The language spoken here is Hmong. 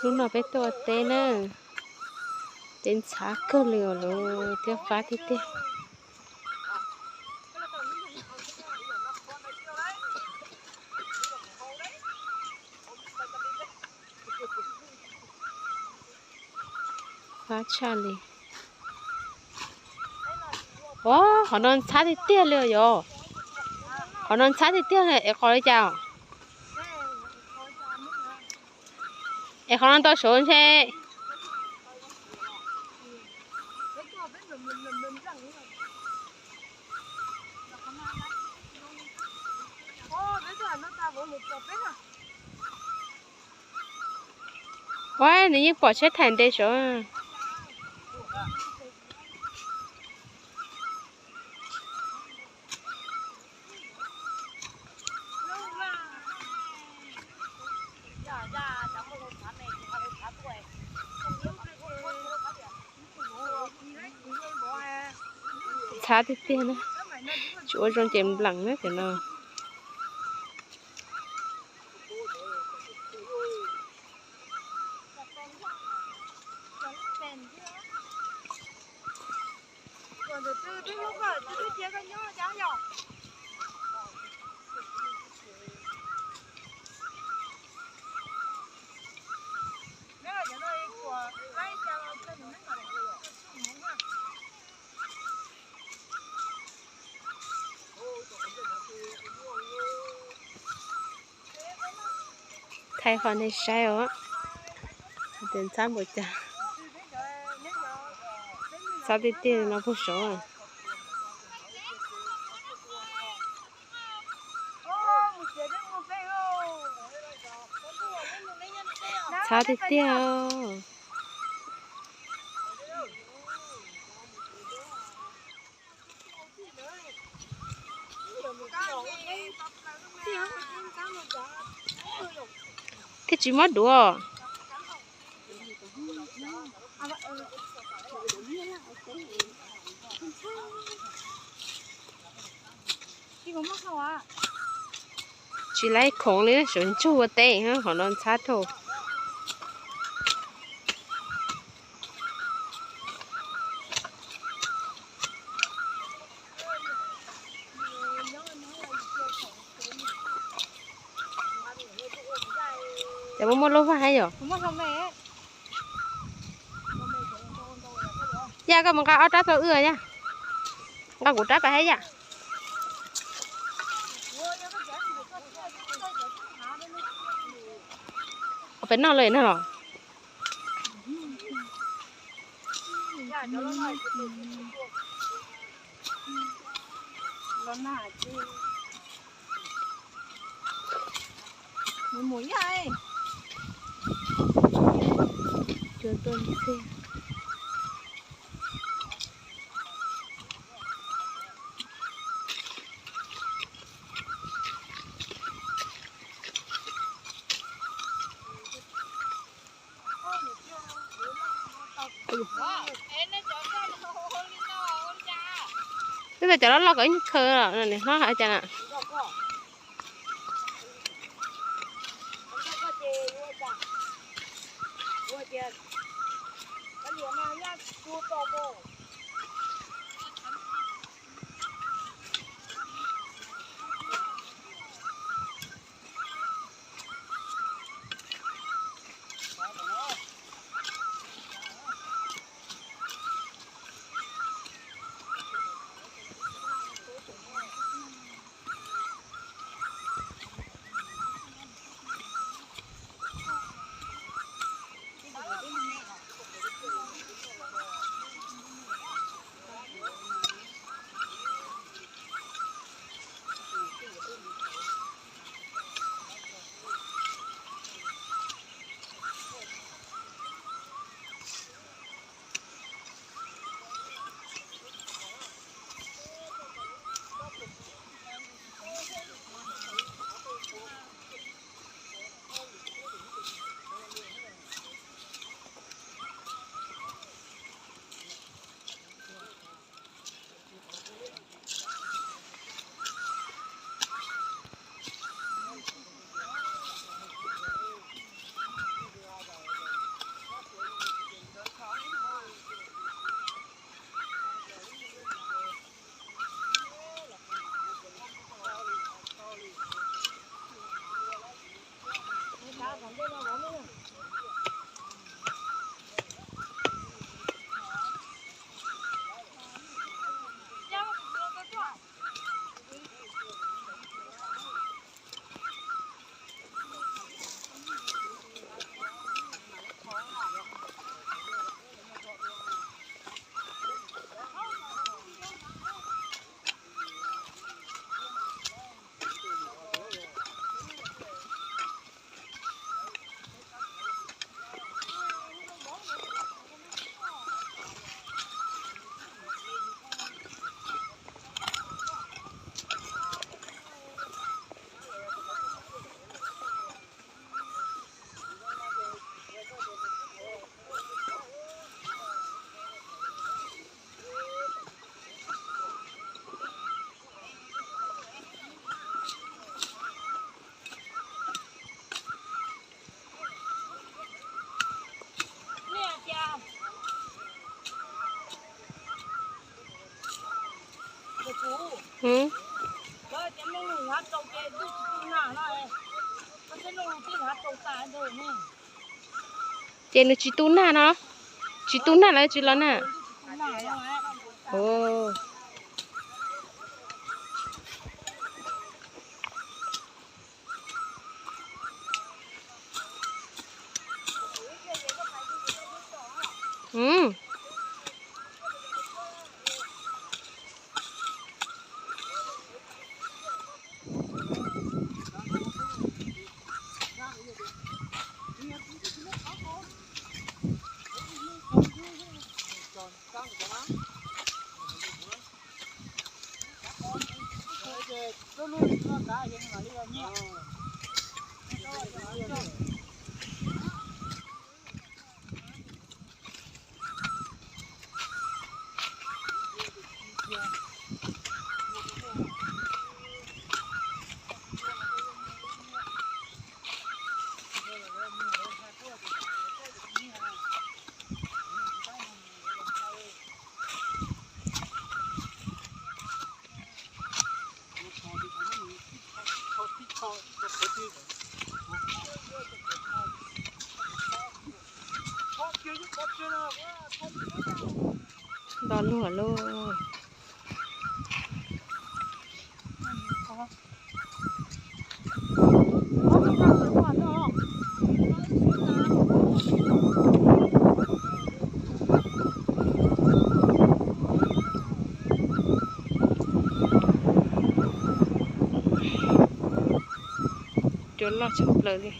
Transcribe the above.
Hnub no peb tuaj teb na, ces ntshav kawg li os, lawv thiab fab tiag tiag. Fab tshaj li. Ua, qhov no ntxhab tiag tiag li os yom. Qhov no ntxhab tiag tiag li, es qhov li cas? Es qhov no tau saud ntshe. Ua, nws yeej pom tsheb thaim ntev saud. Ntxhab tiag tiag na. Tsis ua zoo ces npleem na cov no. Thaij qhov nej saib os, tias ntxhab npaum cas. Ntxhab tiag tiag no puag saud. Ntxhab tiag tiag. Thiaj tsis muab duav. Tsis laib khoov li, sawv ntsug ua teb, qhov no ntxhab dhau. Ces muaj muaj lub vaj hab yom. Yaj, koj mus nqa ob rab tau wb yaj. Nqa kuv rab pas hab yaj. Peb noj lawm no los. Cua tuaj ntxiag. Twb tau cov loj loj kom ib nyuag khaws los nws hlob hais cas na. Ces nws tsis tu nag no, tsis tu nag lawv tsis los nag. Nto luag lauj. Cua loj tshaj plaws li.